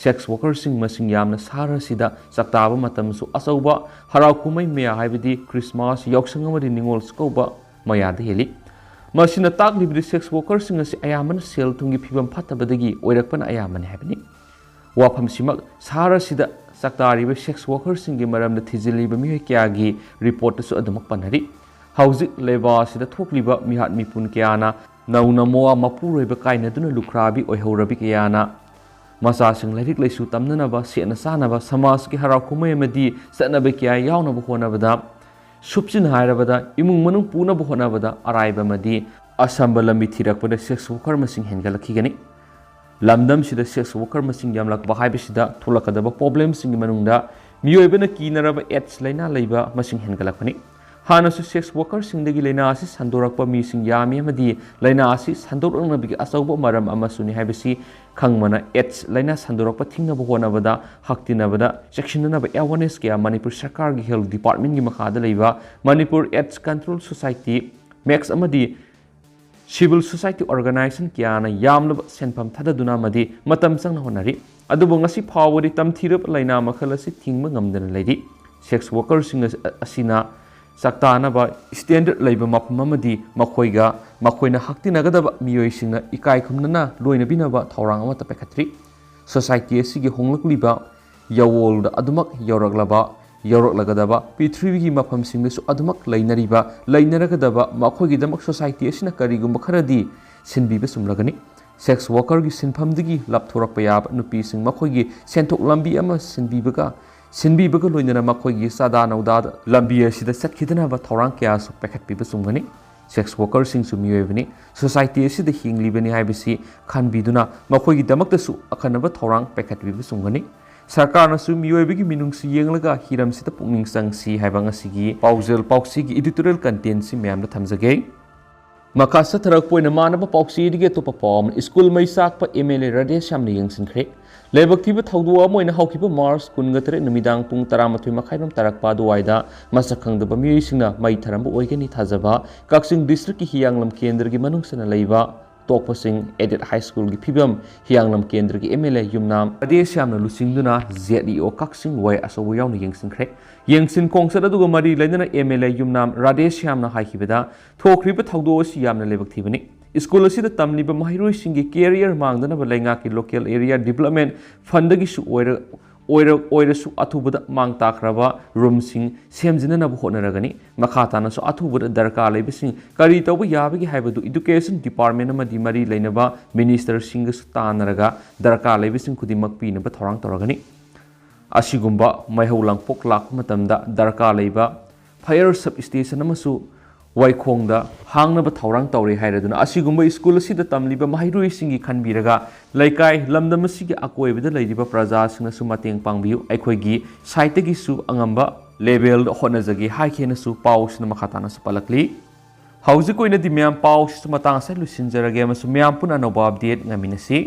Sex workerꯁꯤꯡ ꯃꯁꯤꯡ ꯌꯥꯝꯅ ꯁꯍꯔ ꯑꯁꯤꯗ ꯆꯥꯛꯇꯥꯕ ꯃꯇꯝꯁꯨ ꯑꯆꯧꯕ ꯍꯔꯥꯎ ꯀꯨꯝꯍꯩ ꯃꯌꯥ ꯍꯥꯏꯕꯗꯤ Christmas, ꯌꯥꯎꯁꯪ ꯑꯃꯗꯤ ꯅꯤꯉꯣꯜ ꯆꯥꯛꯀꯧꯕ ꯃꯌꯥꯗ ꯍꯦꯜꯂꯤ꯫ ꯃꯁꯤꯅ ꯇꯥꯛꯂꯤꯕꯗꯤ sex workerꯁꯤꯡ ꯑꯁꯤ ꯑꯌꯥꯝꯕꯅ ꯁꯦꯜ ꯊꯨꯝꯒꯤ ꯐꯤꯕꯝ ꯐꯠꯇꯕꯗꯒꯤ ꯑꯣꯏꯔꯛꯄꯅ ꯑꯌꯥꯝꯕꯅꯤ ꯍꯥꯏꯕꯅꯤ꯫ ꯋꯥꯐꯝꯁꯤꯃꯛ ꯁꯍꯔ ꯑꯁꯤꯗ ꯆꯥꯛꯇꯥꯔꯤꯕ sex workerꯁꯤꯡꯒꯤ ꯃꯔꯝꯗ ꯊꯤꯖꯤꯜꯂꯤꯕ ꯃꯤꯑꯣꯏ ꯀꯌꯥꯒꯤ reportꯇꯁꯨ ꯑꯗꯨꯃꯛ ꯄꯟꯅꯔꯤ꯫ ꯍꯧꯖꯤꯛ ꯂꯩꯕꯥꯛ ꯑꯁꯤꯗ ꯊꯣꯛꯂꯤꯕ ꯃꯤꯍꯥꯠ ꯃꯤꯄꯨꯟ ꯀꯌꯥꯅ ꯅꯧꯅ ꯃꯋꯥ ꯃꯄꯨꯔꯣꯏꯕ ꯀꯥꯏꯅꯗꯨꯅ ꯂꯨꯈ꯭ꯔꯥꯕꯤ ꯑꯣꯏꯍꯧꯔꯕꯤ ꯀꯌꯥꯅ ꯃꯆꯥꯁꯤꯡ ꯂꯥꯏꯔꯤꯛ ꯂꯥꯏꯁꯨ ꯇꯝꯅꯅꯕ, ꯁꯦꯠꯅ ꯆꯥꯅꯕ, ꯁꯃꯥꯖꯀꯤ ꯍꯔꯥꯎ ꯀꯨꯝꯍꯩ ꯑꯃꯗꯤ ꯆꯠꯅꯕ ꯀꯌꯥ ꯌꯥꯎꯅꯕ ꯍꯣꯠꯅꯕꯗ, ꯁꯨꯞꯆꯤꯟ ꯍꯥꯏꯔꯕꯗ ꯏꯃꯨꯡ ꯃꯅꯨꯡ ꯄꯨꯅꯕ ꯍꯣꯠꯅꯕꯗ ꯑꯔꯥꯏꯕ ꯑꯃꯗꯤ ꯑꯁꯝꯕ ꯂꯝꯕꯤ ꯊꯤꯔꯛꯄꯗ sex worker ꯃꯁꯤꯡ ꯍꯦꯟꯒꯠꯂꯛꯈꯤꯒꯅꯤ꯫ ꯂꯝꯗꯝꯁꯤꯗ sex worker ꯃꯁꯤꯡ ꯌꯥꯝꯂꯛꯄ ꯍꯥꯏꯕꯁꯤꯗ ꯊꯣꯛꯂꯛꯀꯗꯕ problemꯁꯤꯡꯒꯤ ꯃꯅꯨꯡꯗ ꯃꯤꯑꯣꯏꯕꯅ ꯀꯤꯅꯔꯕ AIDS ꯂꯥꯏꯅꯥ ꯂꯩꯕ ꯃꯁꯤꯡ ꯍꯦꯟꯒꯠꯂꯛꯄꯅꯤ꯫ ꯍꯥꯟꯅꯁꯨ ꯁꯦꯛꯁ ꯋꯥꯔꯀꯔꯁꯤꯡꯗꯒꯤ ꯂꯥꯏꯅꯥ ꯑꯁꯤ ꯁꯟꯗꯣꯔꯛꯄ ꯃꯤꯁꯤꯡ ꯌꯥꯝꯃꯤ ꯑꯃꯗꯤ ꯂꯥꯏꯅꯥ ꯑꯁꯤ ꯁꯟꯗꯣꯔꯛꯅꯕꯒꯤ ꯑꯆꯧꯕ ꯃꯔꯝ ꯑꯃꯁꯨꯅꯤ ꯍꯥꯏꯕꯁꯤ ꯈꯪꯕꯅ ꯑꯦꯗꯁ ꯂꯥꯏꯅꯥ ꯁꯟꯗꯣꯔꯛꯄ ꯊꯤꯡꯅꯕ ꯍꯣꯠꯅꯕꯗ ꯍꯛꯇꯤꯟꯅꯕꯗ ꯆꯦꯛꯁꯤꯟꯅꯅꯕ ꯑꯦꯋꯥꯔꯅꯦꯁ ꯀꯌꯥ ꯃꯅꯤꯄꯨꯔ ꯁꯔꯀꯥꯔꯒꯤ ꯍꯦꯜꯊ ꯗꯤꯄꯥꯔꯠꯃꯦꯟꯒꯤ ꯃꯈꯥꯗ ꯂꯩꯕ Manipur ads control society, max ꯑꯃꯗꯤ ꯁꯤꯚꯤꯜ ꯁꯣꯁꯥꯏꯇꯤ ꯑꯣꯔꯒꯅꯥꯏꯖꯦꯁꯟ ꯀꯌꯥꯅ ꯌꯥꯝꯂꯕ ꯁꯦꯟꯐꯝ ꯊꯥꯗꯗꯨꯅ ꯑꯃꯗꯤ ꯃꯇꯝ ꯆꯪꯅ ꯍꯣꯠꯅꯔꯤ꯫ ꯑꯗꯨꯕꯨ ꯉꯁꯤ ꯐꯥꯎꯕꯗꯤ ꯇꯝꯊꯤꯔꯕ ꯂꯥꯏꯅꯥ ꯃꯈꯜ ꯑꯁꯤ ꯊꯤꯡꯕ ꯉꯝꯗꯅ ꯂꯩꯔꯤ꯫ ꯁꯦꯛꯁ ꯋꯥꯔꯀꯔꯁꯤꯡ ꯑꯁ-, ꯑꯁꯤꯅ ꯆꯥꯛꯇꯥꯅꯕ ꯁ꯭ꯇꯦꯟꯗꯔꯗ ꯂꯩꯕ ꯃꯐꯝ ꯑꯃꯗꯤ ꯃꯈꯣꯏꯒ ꯃꯈꯣꯏꯅ ꯍꯛꯇꯤꯟꯅꯒꯗꯕ ꯃꯤꯑꯣꯏꯁꯤꯡꯅ ꯏꯀꯥꯏ ꯈꯨꯝꯅꯅ ꯂꯣꯏꯅꯕꯤꯅꯕ ꯊꯧꯔꯥꯡ ꯑꯃꯠꯇ ꯄꯥꯏꯈꯠꯇ꯭ꯔꯤ꯫ ꯁꯣꯁꯥꯏꯇꯤ ꯑꯁꯤꯒꯤ ꯍꯣꯡꯂꯛꯂꯤꯕ ꯌꯥꯋꯣꯜꯗ ꯑꯗꯨꯃꯛ ꯌꯧꯔꯛꯂꯕ, ꯌꯧꯔꯛꯂꯒꯗꯕ ꯄ꯭ꯔꯤꯊꯤꯕꯤꯒꯤ ꯃꯐꯝꯁꯤꯡꯗꯁꯨ ꯑꯗꯨꯃꯛ ꯂꯩꯅꯔꯤꯕ, ꯂꯩꯅꯔꯒꯗꯕ ꯃꯈꯣꯏꯒꯤꯗꯃꯛ ꯁꯣꯁꯥꯏꯇꯤ ꯑꯁꯤꯅ ꯀꯔꯤꯒꯨꯝꯕ ꯈꯔꯗꯤ ꯁꯤꯟꯕꯤꯕ ꯆꯨꯝꯂꯒꯅꯤ꯫ ꯁꯦꯛꯁ ꯋꯥꯔꯀꯔꯒꯤ ꯁꯤꯟꯐꯝꯗꯒꯤ ꯂꯥꯞꯊꯣꯔꯛꯄ ꯌꯥꯕ ꯅꯨꯄꯤꯁꯤꯡ ꯃꯈꯣꯏꯒꯤ ꯁꯦꯟꯊꯣꯛ ꯂꯝꯕꯤ ꯑꯃ ꯁꯤꯟꯕꯤꯕꯒ, ꯁꯤꯟꯕꯤꯕꯒ ꯂꯣꯏꯅꯅ ꯃꯈꯣꯏꯒꯤ ꯆꯥꯗꯥ ꯅꯧꯗꯥꯗ ꯂꯝꯕꯤ ꯑꯁꯤꯗ ꯆꯠꯈꯤꯗꯅꯕ ꯊꯧꯔꯥꯡ ꯀꯌꯥꯁꯨ ꯄꯥꯏꯈꯠꯄꯤꯕ ꯆꯨꯝꯒꯅꯤ꯫ ꯁꯦꯛꯁ ꯋꯥꯔꯀꯔꯁꯤꯡꯁꯨ ꯃꯤꯑꯣꯏꯕꯅꯤ, ꯁꯣꯁꯥꯏꯇꯤ ꯑꯁꯤꯗ ꯍꯤꯡꯂꯤꯕꯅꯤ ꯍꯥꯏꯕꯁꯤ ꯈꯟꯕꯤꯗꯨꯅ ꯃꯈꯣꯏꯒꯤꯗꯃꯛꯇꯁꯨ ꯑꯈꯟꯅꯕ ꯊꯧꯔꯥꯡ ꯄꯥꯏꯈꯠꯄꯤꯕ ꯆꯨꯝꯒꯅꯤ꯫ ꯁꯔꯀꯥꯔꯅꯁꯨ ꯃꯤꯑꯣꯏꯕꯒꯤ ꯃꯤꯅꯨꯡꯁꯤ ꯌꯦꯡꯂꯒ ꯍꯤꯔꯝꯁꯤꯗ ꯄꯨꯛꯅꯤꯡ ꯆꯪꯁꯤ ꯍꯥꯏꯕ ꯉꯁꯤꯒꯤ ꯄꯥꯎꯖꯦꯜ ꯄꯥꯎꯆꯦꯒꯤ editorial contentꯁꯤ ꯃꯌꯥꯝꯗ ꯊꯝꯖꯒꯦ꯫ ꯃꯈꯥ ꯆꯠꯊꯔꯛꯄ ꯑꯣꯏꯅ ꯃꯥꯟꯅꯕ ꯄꯥꯎꯆꯦꯗꯒꯤ ꯑꯇꯣꯞꯄ ꯄꯥꯎ ꯑꯃꯅ, ꯁ꯭ꯀꯨꯜ ꯃꯩ ꯆꯥꯛꯄ ꯑꯦꯝ ꯑꯦꯜ ꯑꯦ ꯔꯥꯙꯦꯁ꯭ꯌꯥꯝꯅ ꯌꯦꯡꯁꯤꯟꯈ꯭ꯔꯦ꯫ ꯂꯥꯏꯕꯛ ꯊꯤꯕ ꯊꯧꯗꯣꯛ ꯑꯃ ꯑꯣꯏꯅ ꯍꯧꯈꯤꯕ ꯃꯥꯔꯆ ꯀꯨꯟꯒ ꯇꯔꯦꯠ ꯅꯨꯃꯤꯗꯥꯡ ꯄꯨꯡ ꯇꯔꯥꯃꯥꯊꯣꯏ ꯃꯈꯥꯏꯔꯣꯝ ꯇꯥꯔꯛꯄ ꯑꯗꯨꯋꯥꯏꯗ ꯃꯁꯛ ꯈꯪꯗꯕ ꯃꯤꯑꯣꯏꯁꯤꯡꯅ ꯃꯩ ꯊꯥꯔꯝꯕ ꯑꯣꯏꯒꯅꯤ ꯊꯥꯖꯕ ꯀꯛꯆꯤꯡ ꯗꯤꯁꯇ꯭ꯔꯤꯛꯀꯤ ꯍꯤꯌꯥꯡꯂꯝ ꯀꯦꯟꯗ꯭ꯔꯒꯤ ꯃꯅꯨꯡ ꯆꯟꯅ ꯂꯩꯕ ꯇꯣꯛꯄꯁꯤꯡ ꯑꯦꯗꯦꯗ ꯍꯥꯏ ꯁ꯭ꯀꯨꯜꯒꯤ ꯐꯤꯕꯝ ꯍꯤꯌꯥꯡꯂꯝ ꯀꯦꯟꯗ꯭ꯔꯒꯤ ꯑꯦꯝ ꯑꯦꯜ ꯑꯦ ꯌꯨꯝꯅꯥꯝ ꯔꯥꯙꯦꯁ꯭ꯌꯥꯝꯅ ꯂꯨꯆꯤꯡꯗꯨꯅ ꯖꯦꯗ ꯏ ꯑꯣ ꯀꯛꯆꯤꯡ ꯋꯥꯏ ꯑꯆꯧꯕ ꯌꯥꯎꯅ ꯌꯦꯡꯁꯤꯟꯈ꯭ꯔꯦ꯫ ꯌꯦꯡꯁꯤꯟ ꯈꯣꯡꯆꯠ ꯑꯗꯨꯒ ꯃꯔꯤ ꯂꯩꯅꯅ ꯑꯦꯝ ꯑꯦꯜ ꯑꯦ ꯌꯨꯝꯅꯥꯝ ꯔꯥꯙꯦꯁ꯭ꯌꯥꯝꯅ ꯍꯥꯏꯈꯤꯕꯗ, ꯊꯣꯛꯈ꯭ꯔꯤꯕ ꯊꯧꯗꯣꯛ ꯑꯁꯤ ꯌꯥꯝꯅ ꯂꯥꯏꯕꯛ ꯊꯤꯕꯅꯤ꯫ ꯁ꯭ꯀꯨꯜ ꯑꯁꯤꯗ ꯇꯝꯂꯤꯕ ꯃꯍꯩꯔꯣꯏꯁꯤꯡꯒꯤ ꯀꯦꯔꯤꯌꯔ ꯃꯥꯡꯗꯅꯕ ꯂꯩꯉꯥꯛꯀꯤ ꯂꯣꯀꯦꯜ ꯑꯦꯔꯤꯌꯥ ꯗꯤꯕꯂꯞꯃꯦꯟ ꯐꯟꯗꯒꯤꯁꯨ ꯑꯣꯏꯔ-, ꯑꯣꯏꯔ-, ꯑꯣꯏꯔꯁꯨ ꯑꯊꯨꯕꯗ ꯃꯥꯡ ꯇꯥꯛꯈ꯭ꯔꯕ ꯔꯨꯝꯁꯤꯡ ꯁꯦꯝꯖꯤꯟꯅꯅꯕ ꯍꯣꯠꯅꯔꯒꯅꯤ꯫ ꯃꯈꯥ ꯇꯥꯅꯁꯨ ꯑꯊꯨꯕꯗ ꯗꯔꯀꯥꯔ ꯂꯩꯕꯁꯤꯡ ꯀꯔꯤ ꯇꯧꯕ ꯌꯥꯕꯒꯦ ꯍꯥꯏꯕꯗꯨ ꯏꯗꯨꯀꯦꯁꯟ ꯗꯤꯄꯥꯔꯠꯃꯦꯟ ꯑꯃꯗꯤ ꯃꯔꯤ ꯂꯩꯅꯕ ꯃꯤꯅꯤꯁꯇꯔꯁꯤꯡꯒꯁꯨ ꯇꯥꯟꯅꯔꯒ ꯗꯔꯀꯥꯔ ꯂꯩꯕꯁꯤꯡ ꯈꯨꯗꯤꯡꯃꯛ ꯄꯤꯅꯕ ꯊꯧꯔꯥꯡ ꯇꯧꯔꯒꯅꯤ꯫ ꯑꯁꯤꯒꯨꯝꯕ ꯃꯩꯍꯧ ꯂꯥꯡꯄꯣꯛ ꯂꯥꯛꯄ ꯃꯇꯝꯗ ꯗꯔꯀꯥꯔ ꯂꯩꯕ ꯐꯥꯌꯔ ꯁꯕ ꯁ꯭ꯇꯦꯁꯟ ꯑꯃꯁꯨ ꯋꯥꯏꯈꯣꯡꯗ ꯍꯥꯡꯅꯕ ꯊꯧꯔꯥꯡ ꯇꯧꯔꯦ ꯍꯥꯏꯔꯗꯨꯅ, ꯑꯁꯤꯒꯨꯝꯕ ꯁ꯭ꯀꯨꯜ ꯑꯁꯤꯗ ꯇꯝꯂꯤꯕ ꯃꯍꯩꯔꯣꯏꯁꯤꯡꯒꯤ ꯈꯟꯕꯤꯔꯒ ꯂꯩꯀꯥꯏ ꯂꯝꯗꯝ ꯑꯁꯤꯒꯤ ꯑꯀꯣꯏꯕꯗ ꯂꯩꯔꯤꯕ ꯄ꯭ꯔꯖꯥꯁꯤꯡꯅꯁꯨ ꯃꯇꯦꯡ ꯄꯥꯡꯕꯤꯌꯨ꯫ ꯑꯩꯈꯣꯏꯒꯤ ꯁꯥꯏꯠꯇꯒꯤꯁꯨ ꯑꯉꯝꯕ ꯂꯦꯕꯦꯜꯗ ꯍꯣꯠꯅꯖꯒꯦ ꯍꯥꯏꯈꯤꯅꯁꯨ ꯄꯥꯎꯁꯤꯅ ꯃꯈꯥ ꯇꯥꯅꯁꯨ ꯄꯜꯂꯛꯂꯤ꯫ ꯍꯧꯖꯤꯛ ꯑꯣꯏꯅꯗꯤ ꯃꯌꯥꯝ ꯄꯥꯎꯁꯤꯁꯨ ꯃꯇꯥꯡ ꯑꯁꯤꯗ ꯂꯣꯏꯁꯤꯟꯖꯔꯒꯦ ꯑꯃꯁꯨꯡ ꯃꯌꯥꯝ ꯄꯨꯟꯅ ꯑꯅꯧꯕ ꯑꯞꯗꯦꯠ ꯉꯥꯏꯃꯤꯟꯅꯁꯤ꯫